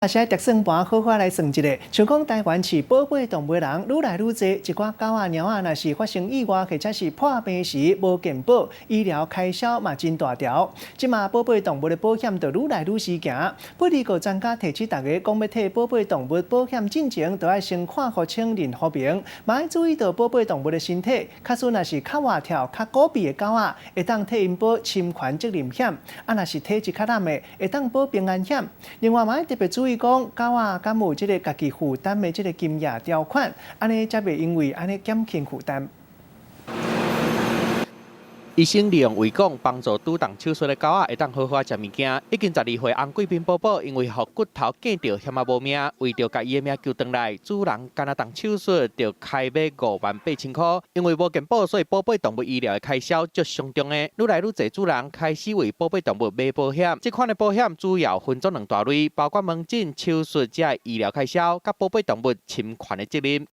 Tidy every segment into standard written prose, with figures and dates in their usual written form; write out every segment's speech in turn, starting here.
啊，是愛疊算盤好好來算一下，像講台灣飼寶貝動物人愈來愈濟，一寡狗仔貓仔若是發生意外或者是破病時無健保，醫療開銷嘛真大條。這馬寶貝動物的保險就愈來愈時行。不過專家提醒大家，講欲替寶貝動物保險進前，都愛先看予清認予明，嘛愛注意著寶貝動物的身體。假使若是較活跳、較古鱉的狗仔，會當替𪜶保侵權責任險；啊，若是體質較濫的，會當保平安險。另外嘛愛特別注意講，狗仔敢有這個家己負擔的這個金額條款，按呢才袂因為按呢減輕負擔。醫生利用遺講幫助拄動手術的狗仔會當好好食物件。已經12歲紅貴賓寶寶因為予骨頭割著，險仔無命，為著共伊的命救轉來，主人干焦動手術就開欲58,000箍。因為無健保，所以寶貝動物醫療的開銷足傷重的。愈來愈濟主人開始為寶貝動物買保險。這款的保險主要分做兩大類，包括門診、手術這醫療開銷，佮寶貝動物侵權的責任。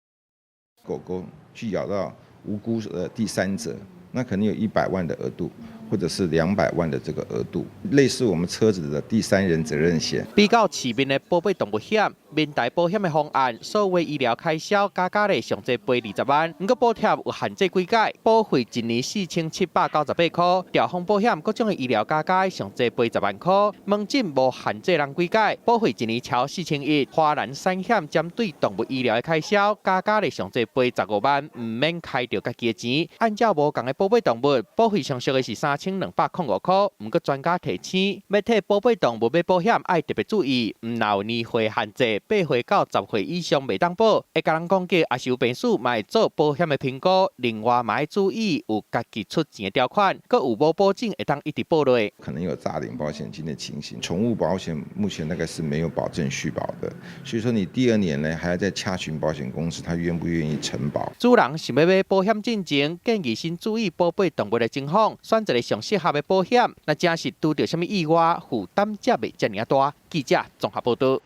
狗狗去咬到無辜的第三者，那可能有100萬的額度，或者是200萬的這個額度，類似我們車子的第三人責任險。比較市面的寶貝動物險，民台保險的方案，所有醫療開銷加加咧上濟賠20萬，毋過補貼有限制幾改，保費一年4798箍。兆豐保險各種的醫療加加上濟賠10萬箍，門診無限制人幾改，保費一年超4100。華南產險針對動物醫療的開銷加加咧上濟賠15萬，毋免開著家己的錢。按照無仝的寶貝動物，保費上俗的是3205箍。毋過專家提醒，欲替寶貝動物買保險，愛特別注意，毋若有年歲限制，8歲到10歲以上袂當保，會共人攻擊，抑是有病史，嘛會做保險的評估。另外，嘛愛注意有家己出錢的條款，閣有無保證會當一直保落。可能有詐領保險金的情形。寵物保險目前大概是沒有保證續保的，所以說你第二年呢，還要再洽詢保險公司，他願不願意承保。主人想欲買保險進前，建議先注意寶貝動物的情況，選一个上適合的保險。若真是拄著啥物意外，負擔才袂遮爾仔大。記者綜合報導。